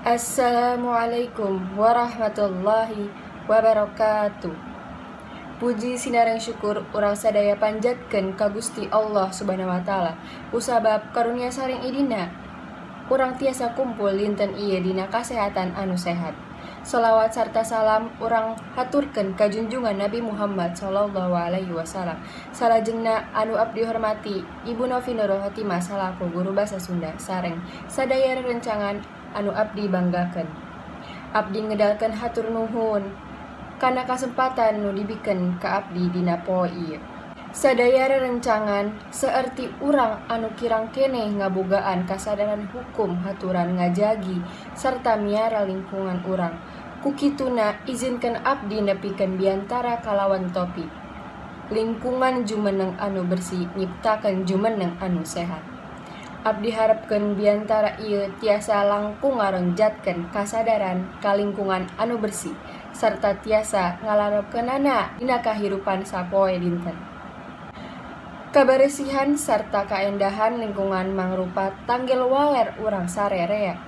Assalamualaikum warahmatullahi wabarakatuh. Puji sinareng syukur urang sadaya panjatkeun ka Gusti Allah Subhanahu wa Ta'ala, kusabab karunia sareng idina urang tiasa kumpul dinten ieu dina kasehatan anu sehat. Salawat sarta salam urang haturkeun ka junjungan Nabi Muhammad sallallahu alaihi wasallam. Salajengna, anu abdi hormati Ibu Novi Nurul Khotimah salaku guru basa Sunda sareng sadaya rerencangan anu abdi banggakeun. Abdi ngedalkeun hatur nuhun kana kasempatan nu dibikeun ka abdi dina poe ieu. Sadaya rerencangan, seueur ti urang anu kirang keneh ngabogaan kasadaran hukum haturan ngajagi sarta miara lingkungan urang. Ku kituna, izinkeun abdi nepikeun biantara kalawan topik "Lingkungan jumeneng anu bersih nyiptakeun jumeneng anu sehat". Abdi harapkeun biantara ieu tiasa langkung ngaronjatkeun kasadaran ka lingkungan anu bersih sarta tiasa ngalarapkeunana dina kahirupan sapoe dinten. Kaberesihan sarta kaendahan lingkungan mangrupa tanggel waler urang sarerea.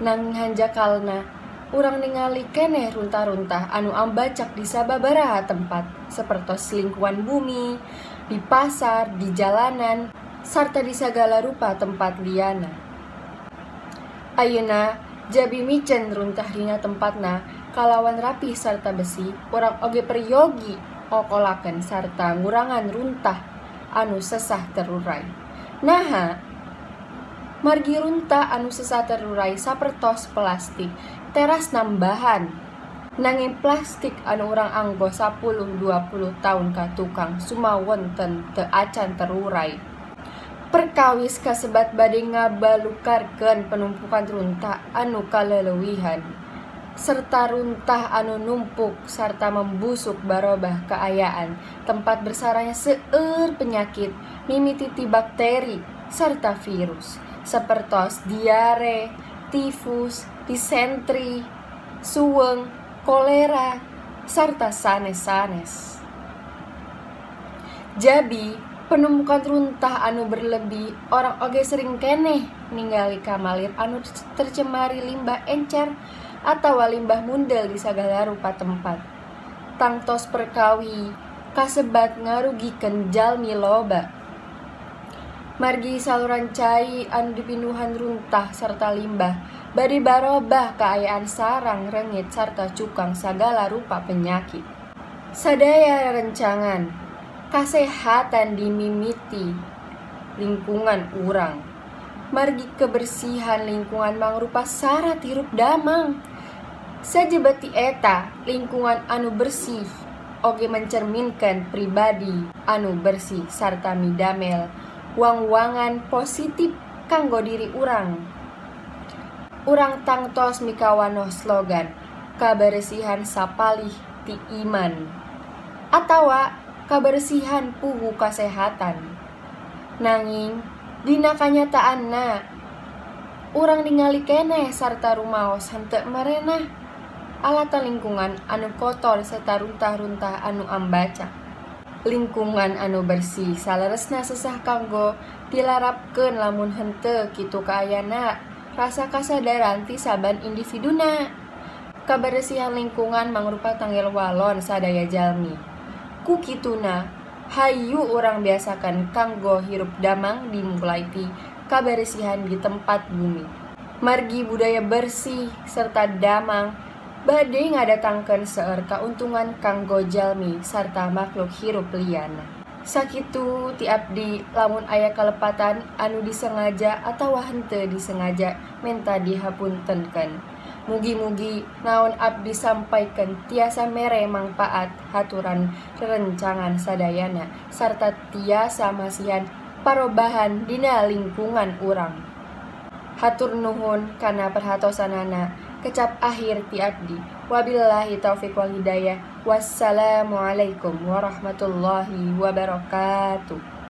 Nanging hanjakalna, urang ningali keneh runtah-runtah anu ambacak di sababaraha tempat, sapertos lingkungan bumi, di pasar, di jalanan, sarta di sagala rupa tempat liana. Ayeuna, jabi miceun runtah dina tempatna kalawan rapih sarta bersih, urang oge peryogi ngokolakeun sarta ngurangan runtah anu sesah terurai. Naha? Margi runtah anu sesah terurai sapertos plastik teras nambahan. Nanging plastik anu urang anggo 10-20 taun ka tukang sumawonten teu acan terurai. Perkawis kasebat bade ngabalukarkeun penumpukan runtah anu kaleleuwihan serta runtah anu numpuk sarta membusuk barobah kaayaan tempat bersarangna seueur penyakit, mimiti ti bakteri sarta virus sapertos diare, tifus, disentri, suweung, kolera, sarta sanes-sanes. Jabi penumpukan runtah anu berlebih, urang oge sering keneh ningali kamalir anu tercemari limbah encer atawa limbah mundel di sagala rupa tempat. Tangtos perkawi kasebat ngarugikeun jalmi loba. Margi saluran cai anu dipinuhan runtah sarta limbah bade barobah kaayaan sarang reungit sarta cukang sagala rupa penyakit. Sadaya rerencangan, kasehatan dimimiti lingkungan urang. Margi kebersihan lingkungan mangrupa syarat hirup damang. Sajaba ti eta, lingkungan anu bersih oge mencerminkan pribadi anu bersih sarta midamel wangwangan positif kanggo diri urang. Urang tangtos mikawanoh slogan "Kaberesihan sapalih ti iman" atawa "Kaberesihan puguh kasehatan". Nanging dina kanyataanna, urang ningali keneh sarta rumaos henteu merenah alatan lingkungan anu kotor serta runtah-runtah anu ambacak. Lingkungan anu bersih saleresna sesah kanggo dilarapkeun lamun henteu kitu kaayana rasa kasadaran ti saban individuna. Kaberesihan lingkungan mangrupa tanggel walon sadaya jalmi. Ku kituna, hayu urang biasakeun kanggo hirup damang dimulai ti kaberesihan di tempat bumi. Margi budaya bersih serta damang bade ngadatangkeun seueur kauntungan kanggo jalmi sarta makhluk hirup lianna. Sakitu ti abdi, lamun aya kalepatan anu disengaja atawa henteu disengaja, menta dihapuntenkeun. Mugi-mugi naon abdi sampaikan tiasa mere mangpaat haturan rerencangan sadayana sarta tiasa masihan parobahan dina lingkungan urang. Hatur nuhun kana perhatosanana. Kecap akhir ti abdi. Wabillahi taufik wal hidayah. Wassalamualaikum warahmatullahi wabarakatuh.